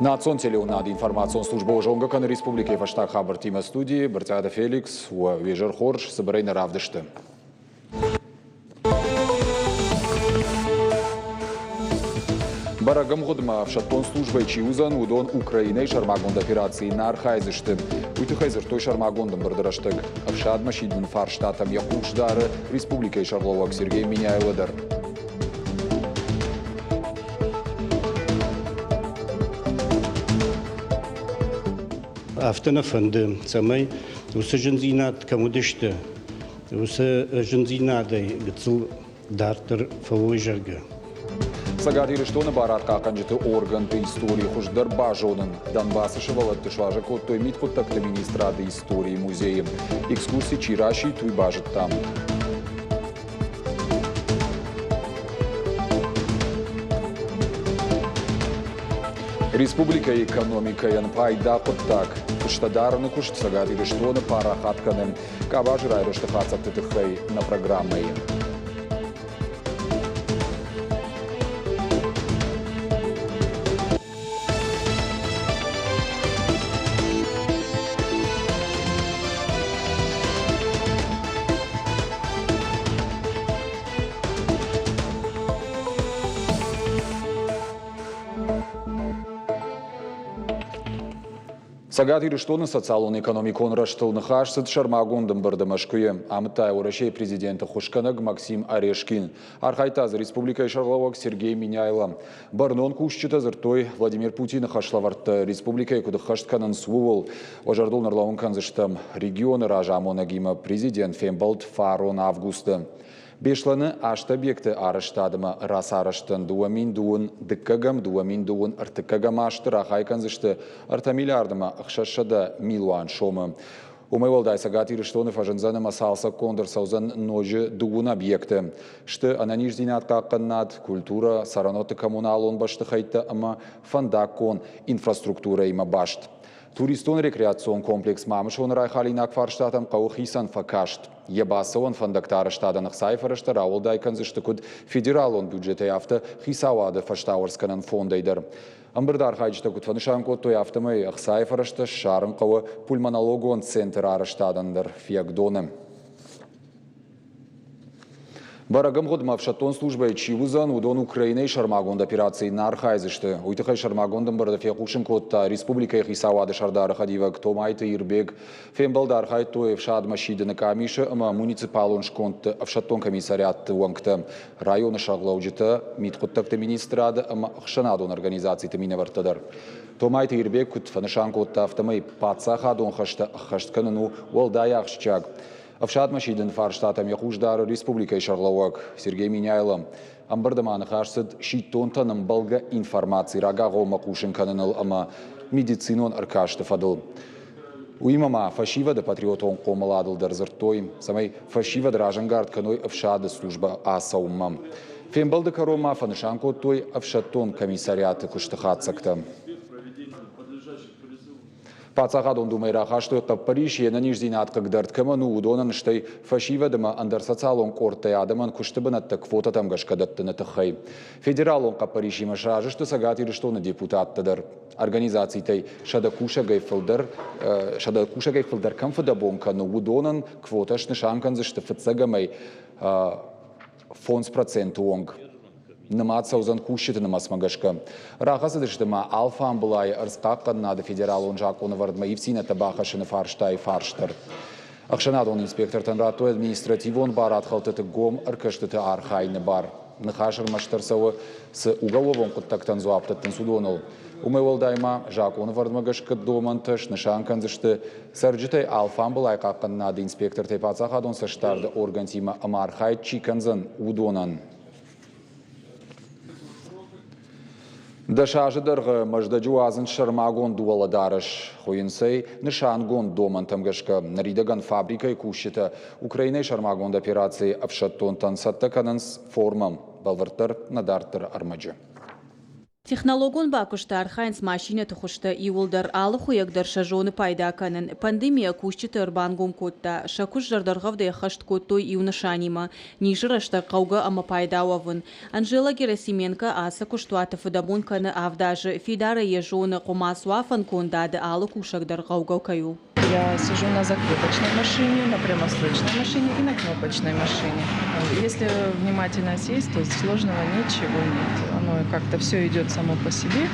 Национ телеуынады информацион службӕ зонгӕ кӕны республикӕйы фӕстаг хабӕрттимӕ студийы Брытъиаты Феликс, уӕ уе хорз, цыбырӕй нӕ равдысты. Бӕрӕг ӕмгъуыдмӕ ӕфсӕддон службӕйы чи уыдзӕн, уыдон Украинӕйы сӕрмагонд операцийы нӕ архайдзысты. Уый тыххӕй дзырдтой сӕрмагонд ӕмбырды рӕстӕг. Ӕфсадмӕ сидыны фарстатӕм йӕ хъус дары республикӕйы сӕргълӕууӕг Сергей Меняйло дӕр. Афтӕ нӕ фӕнды, цӕмӕй уыцы зындзинад кӕм уыдысты, уыцы зындзинадӕй гыццыл дарддӕр фӕуой, зӕгъгӕ. Цӕгат Ирыстоны барадхъахъхъӕнджыты органты истори хуыздӕр базонын. Донбассы сывӕллӕтты суазӕг кодтой мидхъуыддӕгты министрады историйы музейы. Экскурси чи расидт, уый базыдта. Республикӕйы экономикӕйӕн пайда хъуыддаг. Фыстӕ дарыны куыст Цӕгат Ирыстоны парахат кӕны. Къабазы райрӕзты хатдзӕгты тыххӕй нӕ программӕйы. Цӕгат Ирыстоны социалон-экономикон рӕзтыл ныхас цыд сӕрмагонд ӕмбырды Мӕскуыйы, амыдта Уӕрӕсейы президенты ххуысгӕнӕг Максим Орешкин. Архайдта дзы республикӕйы сӕргълӕууӕг Сергей Меняйло. Бӕрнон кусджытӕ дзырдтой, Владимир Путины хӕслӕвӕрдтӕ республикӕйы куыд ӕххӕст кӕнынц, ууыл. Уӕ зӕрдыл ныллӕууын кӕндзыстӕм, регионы разамонӕгимӕ президент фембӕлд фарон августы. Беслӕны аст объекты арӕзтадмӕ рацарӕзтӕн 2000 дыккӕгӕм, 2000 ӕртыккӕгӕм азты рахай кӕндзысты 3 миллиардмӕ 600 милуан сомы. Уымӕй уӕлдай Цӕгат Ирыстоны фӕзындзӕн ӕмӕ цалцӕггонд ӕрцӕудзӕн ноджы дыууын объекты. Сты ӕнӕниздзинад хъахъхъӕнынад, культурӕ, цӕрӕнуӕтты коммуналон бӕстыхӕйттӕ ӕмӕ фӕндаггон инфраструктурӕимӕ баст. Туристон-рекреацион комплекс Мамысоны райхалинаг фарстатӕм хъӕуы хицӕн фӕкаст. Йӕ бацӕуӕн фӕндӕгты арӕзтадӕн ӕхцайы фӕрӕзтӕ рауӕлдай кӕндзысты куыд федералон бюджетӕй, афтӕ хицауады фӕстауӕрцгӕнӕн фондӕй дӕр. Ӕмбырды архайджытӕ куыд фӕнысан кодтой, афтӕмӕй ӕхцайы фӕрӕзтӕ ссарын хъӕуы пульмонологон центры арӕзтадӕн дӕр Фиагдоны. Бӕрӕг ӕмгъуыдмӕ ӕфсӕддон службӕйы чи уыдзӕн, уыдон Украинӕйы сӕрмагонд операцийы нӕ архайдзысты. Уый тыххӕй сӕрмагонд ӕмбырды фехъусын кодта республикӕйы хицауады сӕрдары хӕдивӕг Томайты Ирбег. Фембӕлды архайдтой ӕфсадмӕ сидыны къамисы ӕмӕ муниципалон скондты ӕфсӕддон комиссариатты уӕнгтӕ, районы сӕргълӕуджытӕ, мидхъуыддӕгты министрады ӕмӕ ӕхсӕнадон организациты минӕвӕрттӕ дӕр. Томайты Ирбег куыд фӕнысан кодта, афтӕмӕй паддзахадон хӕстӕ ӕххӕст кӕнын у уӕлдай ахсджиаг. Ӕфсадмӕ сидын фарстатӕм йӕ хъус дары республикӕйы сӕргълӕууӕг Сергей Меняйло. Ӕмбырды ма ныхас цыд сидтонтӕн ӕмбӕлгӕ информаци рагагъоммӕ хъусын кӕныныл ӕмӕ медицинон ӕркасты фӕдыл. Уыимӕ ма фӕсивӕды патриотон хъомыладыл дӕр дзырдтой, цӕмӕй фӕсивӕд разӕнгард кӕной ӕфсады службӕ ацӕуынмӕ. Фембӕлды кӕрон ма фӕнысан кодтой ӕфсӕддон комиссариаты куысты хатдзӕгтӕ. Паддзахадон Думӕйы рахастой хъӕппӕрис, йе нӕниздзинад хъыгдӕрд кӕмӕн у, уыдонӕн, стӕй фӕсивӕд ӕмӕ ӕндӕр социалон къордтӕй адӕмӕн куысты бынӕттӕ квотӕтӕм гӕсгӕ дӕттыны тыххӕй. Федералон хъӕппӕрисимӕ сразы сты Цӕгат Ирыстоны депутаттӕ дӕр. Организацитӕй 100 кусӕгӕй фылдӕр кӕм фыдӕбон кӕны, уыдонӕн квотӕ снысан кӕндзысты фыццӕгӕмӕй 5% онг. Нымад цӕудзӕн кусджыты нымӕцмӕ гӕсгӕ. Рахӕцыдысты ма алфамбылайы ӕрдзхъахъхъӕнынады федералон закъонӕвӕрдмӕ ивддзинӕдтӕ бахӕссыны фарстайы фарс дӕр. Ӕхсӕнадон инспектортӕн радтой административон барадхӕлдтыты гом ӕркӕстыты архайыны бар. Ныхас ӕрмӕстдӕр цӕуы, цы уголовон хъуыддӕгтӕн дзуапп дӕттынц, уыдоныл. Уымӕй уӕлдай ма закъонӕвӕрдмӕ гӕсгӕ домӕнтӕ снысан кӕндзысты цӕрджытӕй алфамбылай хъахъхъӕнынады инспектортӕй паддзахадон цӕстдарды органтимӕ ӕмархайд чи кӕндзӕн, уыдонӕн. 10 азы дӕргъы Мӕздӕджы уадзынц сӕрмагонд уӕлӕдарӕс. Хуыйынц ӕй нысангонд домӕнтӕм гӕсгӕ. Ныридӕгӕн фабрикӕйы кусджытӕ Украинӕйы сӕрмагонд операцийы ӕфсӕддонтӕн цӕттӕ кӕнынц формӕ. Бӕлвырддӕр нӕ дарддӕры ӕрмӕджы. Технологон бакуысты архайынц машинӕты хуызтӕ иууылдӕр, алы хуыйӕг дӕр сӕ зоны пайда кӕнын. Пандемийӕ кусджыты ӕрбангом кодта. Сӕ куыст зӕрдӕргъӕвдӕй ӕххӕст кодтой иу нысанимӕ – низы рӕстӕг хъӕугӕ ӕмӕ пайда уӕвын. Анжела Герасименко ацы куыстуаты фыдӕбон кӕны авд азы. Фидарӕй йӕ зоны, хъуымацуафӕн кондады алы кусӕг дӕр хъӕугӕ кӕй у. Я сижу на заклепочной машине, на прямострочной машине и на кнопочной машине. Если внимательно сесть, то сложного ничего нет. Оно как-то все идет само по себе,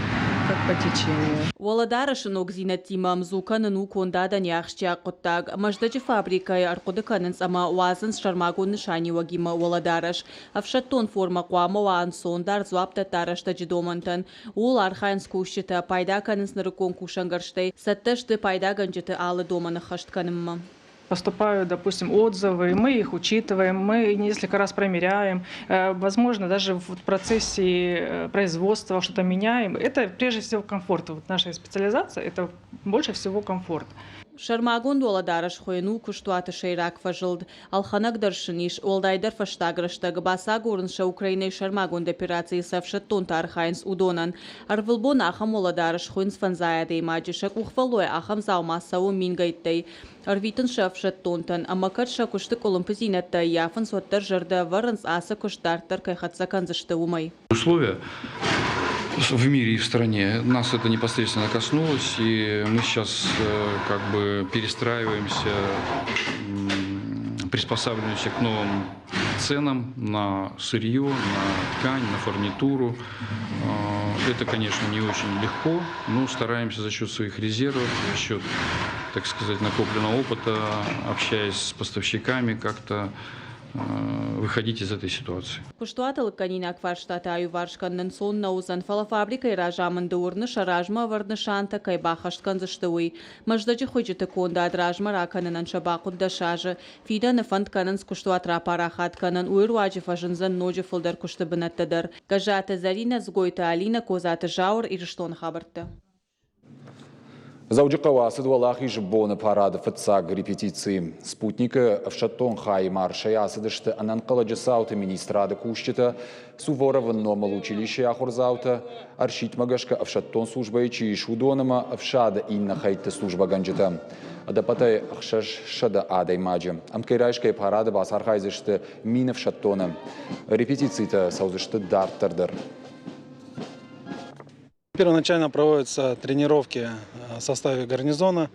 как по течению. Уӕлӕдарӕсы ногдзинӕдтимӕ ӕмдзу кӕнын у кондадӕн йӕ ахсджиаг хъуыддаг. Мӕздӕджы фабрикӕйы ӕрхъуыды кӕнынц ӕмӕ уадзынц сӕрмагонд нысаниуӕгимӕ уӕлӕдарӕс. Ӕфсӕддон формӕ хъуамӕ уа ӕнцондӕр, дзуапп дӕтта рӕстӕджы домӕнтӕн. Ууыл архайынц кусджытӕ, пайда кӕнынц нырыккон кусӕнгӕрзтӕй, цӕттӕ сты пайдагӕнджыты алы домӕн ӕххӕст кӕнынмӕ. Поступают, допустим, отзывы, мы их учитываем, мы несколько раз промеряем, возможно, даже в процессе производства что-то меняем. Это прежде всего комфорт. Вот наша специализация – это больше всего комфорт. Сӕрмагонд уӕлӕдарӕс хуыйын у куыстуаты сӕйраг фӕзылд. Ӕлхӕнӕг дӕр сын ис, уӕлдайдӕр фӕстаг рӕстӕг бацагурынц сӕ Украинӕйы сӕрмагонд операцийы цы ӕфсӕддонтӕ архайынц, уыдонӕн. Ӕрвылбон ахӕм уӕлӕдарӕс хуыйынц фӕндзай адӕймаджы, сӕ къухфӕллойӕ ахӕм дзаума цӕуы мингӕйттӕй. Ӕрвитынц сӕ ӕфсӕддонтӕн, ӕмӕ кӕд сӕ куысты къуылымпыдзинӕдтӕ ӕййафынц, уӕддӕр зӕрдӕ ӕвӕрынц, ацы куыст дарддӕр кӕй хӕццӕ кӕндзысты, уымӕй. Условия в мире и в стране. Нас это непосредственно коснулось, и мы сейчас как бы перестраиваемся, приспосабливаемся к новым ценам на сырье, на ткань, на фурнитуру. Это, конечно, не очень легко, но стараемся за счет своих резервов, за счет, так сказать, накопленного опыта, общаясь с поставщиками, как-то выходить из этой ситуации. Куыстуаты лыггӕнинаг фарстатӕ аиуварс кӕнын ӕнцон нӕ уыдзӕн, фӕлӕ фабрикӕйы разамынды уырны, сӕ размӕ ӕвӕрд нысантӕ кӕй баххӕст кӕндзысты, уый. Мӕздӕджы хуыйджыты кондад размӕ ракӕнынӕн сӕ бахъуыд 10 азы. Фидӕны фӕнд кӕнынц куыстуат рапарахат кӕнын, уый руаджы фӕзындзӕн ноджы фылдӕр куысты бынӕттӕ дӕр. Гӕззаты Зӕринӕ, Дзгойты Алинӕ, Козаты Зауыр, Ирыстоны хабӕрттӕ. Дзӕуджыхъӕуы ацыд Уӕлахизы боны парады фыццаг репетици. Спутникы ӕфсӕддон хайы маршӕй ацыдысты ӕнӕнхъӕлӕджы цауты министрады кусджытӕ, Суворовы номыл училищейы ахуырдзаутӕ, ӕрсидтмӕ гӕсгӕ ӕфсӕддон службӕйы чи ис, уыдон ӕмӕ ӕфсады иннӕ хӕйтты службӕгӕнджытӕ. Ӕдӕппӕтӕй 600 адӕймаджы. Ӕмткӕй райсгӕйӕ парады бацархайдзысты 1000 ӕфсӕддоны. Репетицитӕ цӕудзысты дарддӕр дӕр. Первоначально проводятся тренировки в составе гарнизона.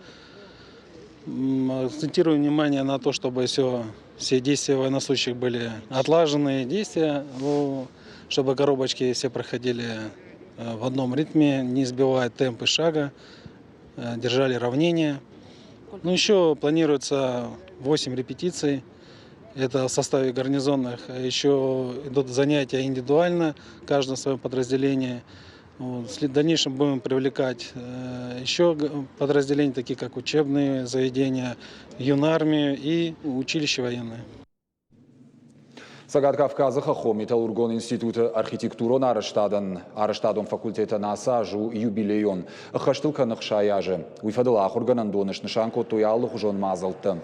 Акцентирую внимание на то, чтобы все действия военнослужащих были отлаженные действия, ну, чтобы коробочки все проходили в одном ритме, не сбивая темпы шага, держали равнение. Ну, еще планируется 8 репетиций. Это в составе гарнизонных. Еще идут занятия индивидуально, каждый в своем подразделении. Вот. В дальнейшем будем привлекать еще подразделения, такие как учебные заведения, юнармию и училище военное. Цӕгат Кавказы хӕххон металлургон институты архитектурон арӕзтадӕн арӕзтадон факультетӕн ацы аз у юбилейон. Ӕххӕст ыл кӕны 60 азы. Уый фӕдыл ахуыргӕнӕндоны снысан кодтой алыхуызон мадзӕлттӕ.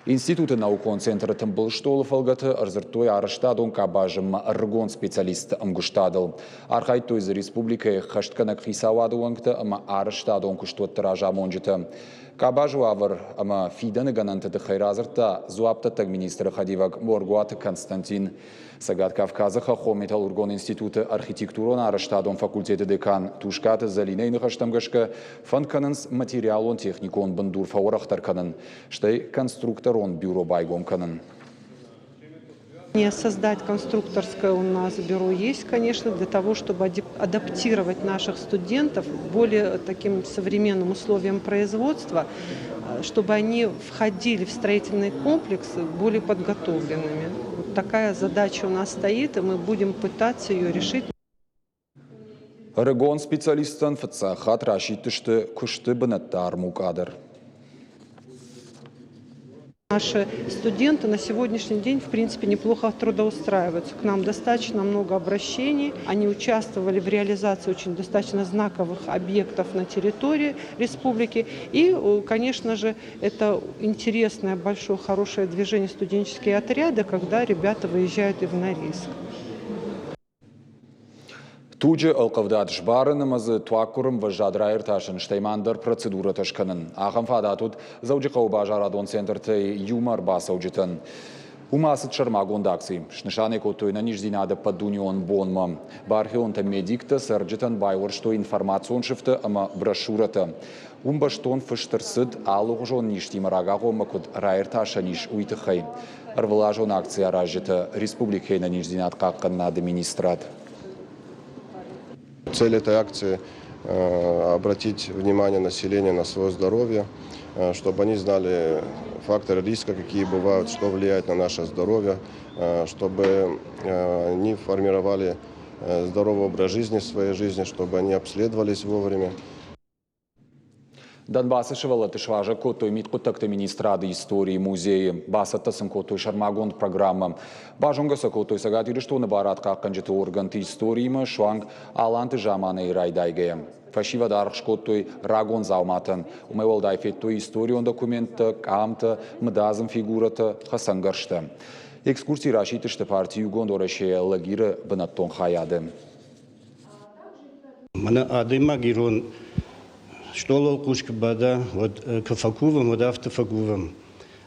Институты наукон центры тымбыл стъолы фӕлгӕты ӕрдзырдтой арӕзтадон къабазы ӕрыгон специалистты ӕмгуыстадыл. Архайдтой дзы республикӕйы ӕххӕстгӕнӕг хицауады уӕнгтӕ ӕмӕ арӕзтадон куыстуӕтты разамонджытӕ. Къабазы уавӕр ӕмӕ фидӕны гӕнӕнты тыххӕй радзырдта дзуапдӕттӕг министры хӕдивӕг Моргуаты Константин. Цӕгат Кавказы хӕххон металлургон институты архитектурон арӕзтадон факультеты декан Тускъаты Зӕлинӕйы ныхӕстӕм гӕсгӕ фӕнд кӕнынц материалон-техникон бындур фӕуӕрӕхдӕр кӕнын, стӕй конструкторон бюро байгом кӕнын. Не создать конструкторское у нас бюро есть, конечно, для того, чтобы адаптировать наших студентов к более таким современным условиям производства, чтобы они входили в строительный комплекс более подготовленными. Вот такая задача у нас стоит, и мы будем пытаться ее решить. Ӕрыгон специалисттӕн фыццаг хатт расидтысты куысты бынӕттӕ армукъа дӕр. Наши студенты на сегодняшний день, в принципе, неплохо трудоустраиваются. К нам достаточно много обращений. Они участвовали в реализации очень достаточно знаковых объектов на территории республики. И, конечно же, это интересное, большое, хорошее движение студенческие отряды, когда ребята выезжают и в Норильск. Туджы ӕлхъывдад сбарын ӕмӕ дзы туаггуыры ӕмвӕзад раиртасын, стӕй ма ӕндӕр процедурӕтӕ скӕнын. Ахӕм фадат уыд Дзӕуджыхъӕуы базарадон центртӕй иумӕ ӕрбацӕуджытӕн. Уым ацыд сӕрмагонд акци. Снысан ӕй кодтой ӕнӕниздзинады ӕппӕтдунеон бонмӕ. Бархионтӕ-медиктӕ цӕрджытӕн байуӕрстой информацион сыфтӕ ӕмӕ брошюрӕтӕ. Уым бӕстон фыст ӕрцыд, алыгъуызон низтимӕ рагагъоммӕ куыд раиртасӕн ис, уый тыххӕй. Ӕрвылазон акци аразджытӕ республикӕйы ӕнӕниздзинад хъахъхъӕнынады министрад. Цель этой акции обратить внимание населения на свое здоровье, чтобы они знали факторы риска, какие бывают, что влияет на наше здоровье, чтобы они формировали здоровый образ жизни в своей жизни, чтобы они обследовались вовремя. Донбассы сывӕллӕтты суазӕг кодтой мидхъуыддӕгты министрады историйы музейы. Бацӕттӕ сын кодтой сӕрмагонд программӕ. Базонгӕ сӕ кодтой Цӕгат Ирыстоны барадхъахъхъӕнджыты органты историимӕ суанг Аланты заманӕй райдайгӕйӕ. Фӕсивӕд аргъ скодтой рагон дзауматӕн. Уымӕй уӕлдай федтой историон документтӕ, къамтӕ, мыдадзын фигурӕтӕ, хӕцӕнгӕрзтӕ. Экскурси расидтысты парти Иугонд Уӕрӕсе Лагиры бынӕттон хайады. Мӕнӕ адӕймаг ирон стъолыл хъус куы бада, уӕд куы фӕкувӕм, уӕд афтӕ фӕкувӕм.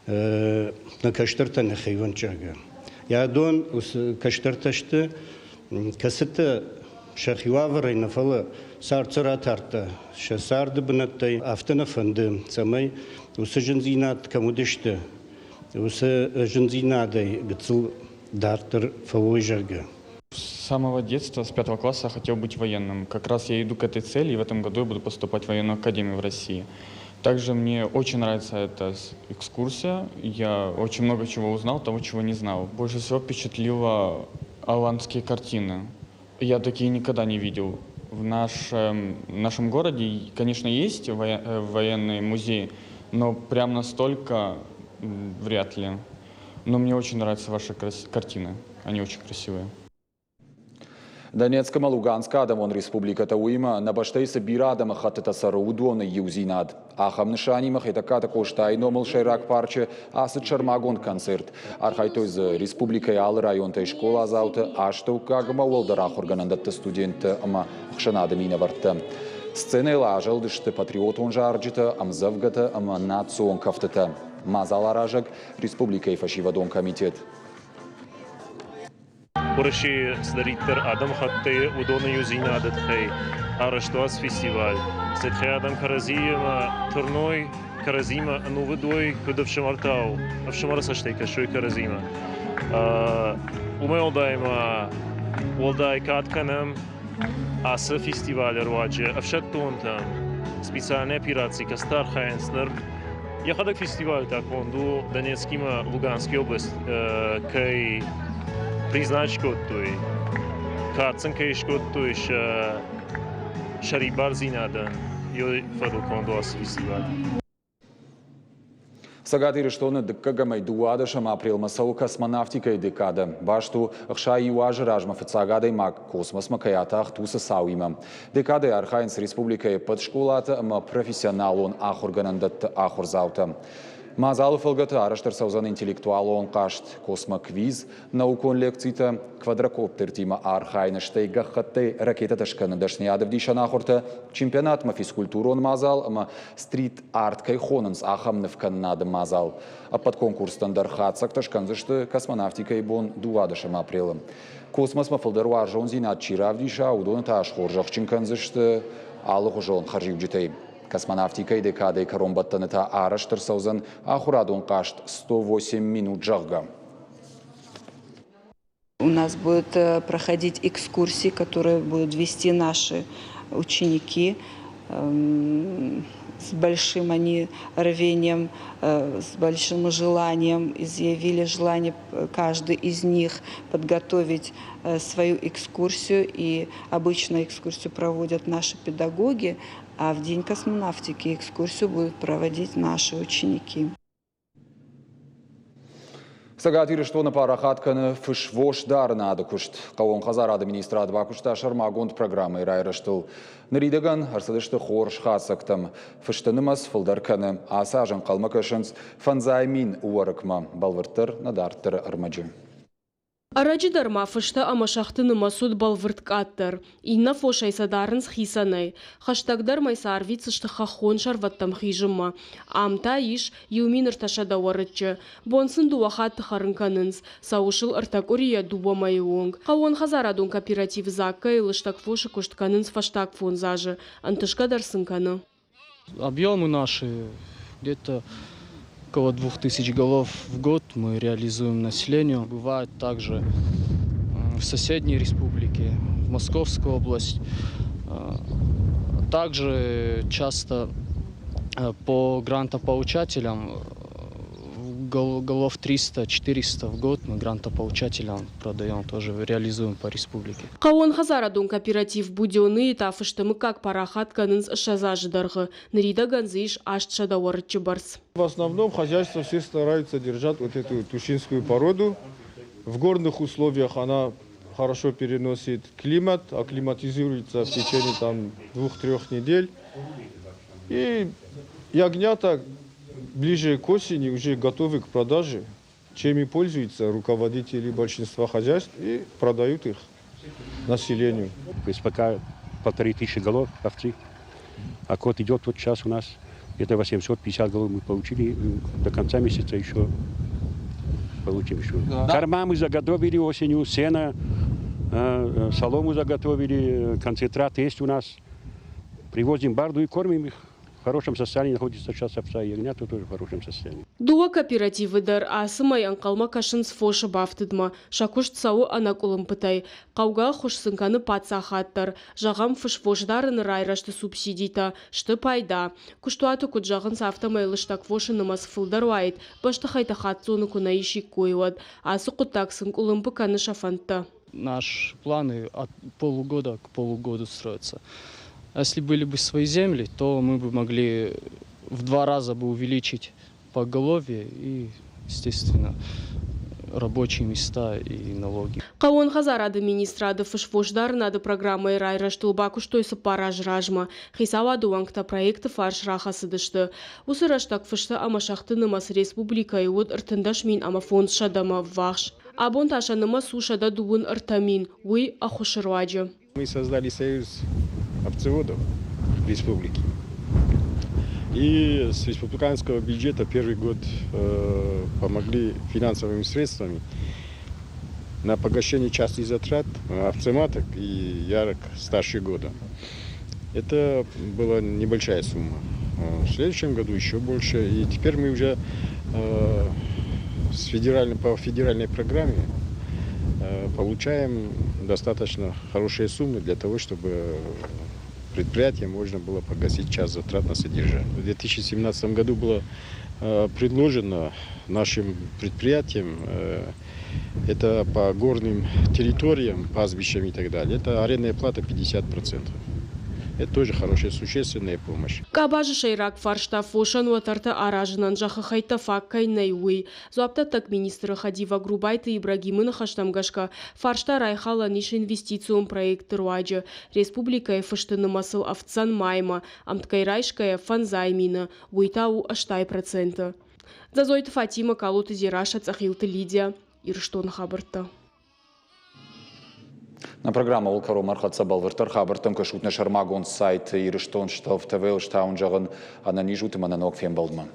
Нӕ кӕстӕртӕ нӕ хивӕндзӕгӕ. Йӕ дон уыцы кӕстӕртӕ сты, кӕцытӕ сӕхи уавӕрӕй нӕ, фӕлӕ цард сӕ ратардта сӕ царды бынӕттӕй. Афтӕ нӕ фӕнды, цӕмӕй уыцы зындзинад кӕм уыдысты, уыцы зындзинадӕй гыццыл дарддӕр фӕуой, зӕгъгӕ. С самого детства, с пятого класса хотел быть военным. Как раз я иду к этой цели, и в этом году я буду поступать в военную академию в России. Также мне очень нравится эта экскурсия. Я очень много чего узнал, того, чего не знал. Больше всего впечатлило аланские картины. Я такие никогда не видел. В нашем, нашем городе, конечно, есть военный музей, но прям настолько вряд ли. Но мне очень нравятся ваши картины. Они очень красивые. Донецк ӕмӕ Луганскы адӕмон республикӕтӕ уыимӕ нӕ бӕстӕйы цы бирӕ адӕмыхӕттытӕ цӕры, уыдоны иудзинад. Ахӕм нысанимӕ Хетӕгкаты Къостайы номыл сӕйраг парчы ацыд сӕрмагонд концерт. Архайдтой дзы республикӕйы алы районтӕй скъоладзаутӕ, астӕуккаг ӕмӕ уӕлдӕр ахуыргӕнӕндӕтты студенттӕ ӕмӕ ӕхсӕнады минӕвӕрттӕ. Сценӕйыл азӕлдысты патриотон зарджытӕ, ӕмдзӕвгӕтӕ ӕмӕ национ кӕфтытӕ. Мадзаларазӕг республикӕйы фӕсивӕдон комитет. Уӕрӕсейы цыдӕриддӕр адӕмыхаттӕй уыдоны иудзинады тыххӕй арӕзт уац фестиваль. Цытхӕй адӕм кӕрӕдзиимӕ тырной, кӕрӕдзимӕ ӕнувыд уой, куыд ӕфсымӕртау, ӕфсымӕры цӕстӕй кӕсой кӕрӕдзимӕ. Уымӕй уӕлдай ма уӕлдай кад кӕнӕм ацы фестивалы руаджы ӕфсӕддонтӕн специальная операци кӕцытӕ архайынц ныр. Йӕхӕдӕг фестиваль та конд у Донецкимӕ Луганскы область кӕй признать кодтой, кад сын кӕй скодтой сӕ сӕрибардзинадӕн, йой фӕдыл конд у ацы фестиваль. Цӕгат Ирыстоны дыккӕгӕмӕй дыууадӕсӕм апрелмӕ цӕуы космонавтикӕйы декадӕ. Баст у, 61 азы размӕ фыццаг адӕймаг космосмӕ кӕй атахт, уыцы цауимӕ. Декадӕйы архайынц республикӕйы ӕппӕт скъолаты ӕмӕ профессионалон ахуыргӕнӕндӕтты ахуырдзаутӕ. Мадзалы фӕлгӕты арӕзт ӕрцӕудзӕн интеллектуалон хъазт, космоквиз, наукон лекцитӕ, квадрокоптертимӕ архайыны, стӕй гӕххӕттӕй ракетӕтӕ скӕныны дӕсныйадӕвдисӕн ахуыртӕ, чемпионатмӕ физкультурон мадзал ӕмӕ стрит-арт кӕй хонынц, ахӕм нывкӕнынады мадзал. Ӕппӕт конкурстӕн дӕр хатдзӕгтӕ скӕндзысты космонавтикӕйы бон 12 апрелы. Космосмӕ фылдӕр уарзондзинад чи равдиса, уыдоны та схорзӕхджын кӕндзысты алыгъуызон хӕрзиуджытӕй. Космонавтикӕйы декадӕйы кӕронбӕттӕны та арӕзт ӕрцӕудзӕн ахуырадон хъазт 108 минут, зӕгъгӕ. У нас будут проходить экскурсии, которые будут вести наши ученики. С большим они рвением, с большим желанием изъявили желание каждый из них подготовить свою экскурсию. И обычно экскурсию проводят наши педагоги, а в День космонавтики экскурсию будут проводить наши ученики. Цӕгат Ирыстоны парахат кӕны фысвосдарынады куыст. Хъӕууон хӕдзарады министрад бакуыста сӕрмагонд программӕйы райрӕзтыл. Ныридӕгӕн ӕрцыдысты хорз хатдзӕгтӕм. Фысты нымӕц фылдӕр кӕны. Ацы аз ӕнхъӕлмӕ кӕсынц 5000 уӕрыкмӕ. Бӕлвырддӕр нӕ дарддӕры ӕрмӕджы. Ӕрӕджы дӕр ма фыстӕ ӕмӕ сӕгъты нымӕц уыд бӕлвырд къаддӕр. Иннӕ фосӕй сӕ дарынц хицӕнӕй. Хӕстӕгдӕр мӕй сӕ арвитдзысты хӕххон сӕрвӕттӕм хизынмӕ. Ам та ис 1300 уӕрыччы. Бон сын дыууӕ хатты хӕрын кӕнынц. Цӕуы сыл ӕртӕ къуырийӕ дыууӕ мӕйы онг. Хъӕууонхӕдзарадон кооператив Заккайы лыстӕг фосы куыст кӕнынц фӕстаг фондз азы. Ӕнтысгӕ дӕр сын кӕны. Объемы наши где-то около 2000 голов в год мы реализуем населению. Бывает также в соседней республике, в Московскую область. Также часто по грантополучателям голов 300-400 в год мы грантополучателям продаем, тоже реализуем по республике. Хъӕууонхӕдзарадон кооператив Будённый-йы та фысты мыггаг парахат кӕнынц 20 азы дӕргъы. Ныридӕгӕн дзы ис 800 уӕрыччы бӕрц. В основном хозяйства все стараются держать вот эту тушинскую породу. В горных условиях она хорошо переносит климат, акклиматизируется в течение там двух-трех недель. И ягнята ближе к осени уже готовы к продаже, чем и пользуются руководители большинства хозяйств и продают их населению. То есть пока 1500 голов овцы, а скот идет вот сейчас у нас где-то 850 голов мы получили, до конца месяца еще получим еще. Да. Корма мы заготовили осенью, сено, солому заготовили, концентрат есть у нас. Привозим барду и кормим их. В хорошем состоянии находится сейчас овца и ягнята тоже в хорошем состоянии. Дыууӕ кооперативы дӕр ацы мӕй ӕнхъӕлмӕ кӕсынц фосы бафтыдмӕ. Сӕ куыст цӕуы ӕнӕкъуылымпытӕй. Хъӕугӕ ӕххуыс сын кӕны паддзахад дӕр. Зӕгъӕм, фысфосдарыны райрӕзты субсидитӕ сты пайда. Куыстуаты куыд зӕгъынц, афтӕмӕй лыстӕг фосы нымӕц фылдӕр уаид, бӕстыхӕйттӕ хаццоны куы нӕ исиккой, уӕд. Ацы хъуыддаг сын къуылымпы кӕны сӕ фӕндтӕ. Наши планы от полугода к полугоду строятся. Если были бы свои земли, то мы бы могли в два раза бы увеличить поголовье и, естественно, рабочие места и налоги. Хъӕууон хӕдзарады министрады фысфосдарынады программӕйы райрӕзтыл бакуыстой цыппар азы размӕ. Хицауады уӕнгтӕ проекты фарс рахӕцыдысты. Уыцы рӕстӕг фысты ӕмӕ сӕгъты нымӕц республикӕйы уыд 13 000 ӕмӕ 500-мӕ ӕввахс. Абон та сӕ нымӕц у 133 000, уый ӕххуысы руаджы. Мы создали союз овцеводов республики. И с республиканского бюджета первый год помогли финансовыми средствами на погашение части затрат овцематок и ярок старше года. Это была небольшая сумма. В следующем году еще больше. И теперь мы уже по федеральной программе получаем достаточно хорошие суммы для того, чтобы предприятиям можно было погасить часть затрат на содержание. В 2017 году было предложено нашим предприятиям, это по горным территориям, пастбищам и так далее, это арендная плата 50%. Это тоже хорошая существенная помощь. Къабазы сӕйраг фарста фосӕн уӕтӕртӕ аразынӕн зӕххы хӕйттӕ фаг кӕй нӕй, уый. Дзуапдӕттӕг министры хӕдивӕг Рубайты Ибрагимы ныхӕстӕм гӕсгӕ, фарста райхалӕн ис инвестицион проектты руаджы. Республикӕйы фысты нымӕцыл ӕфтдзӕн маймӕ, ӕмткӕй райсгӕйӕ 500 000, уый та у 80%. Дзӕзойты Фатимӕ, Калоты Дзерассӕ, Цъӕхилты Лидия, Ирыстоны хабӕрттӕ. Нӕ программӕ кӕронмӕ ӕрхӕццӕ. Бӕлвырддӕр хабӕрттӕм кӕсут нӕ сӕрмагонд сайт Ирыстон Штов ТВ. Стаун зӕгъын ӕнӕниз ут ӕмӕ нӕ ног фембӕлдмӕ.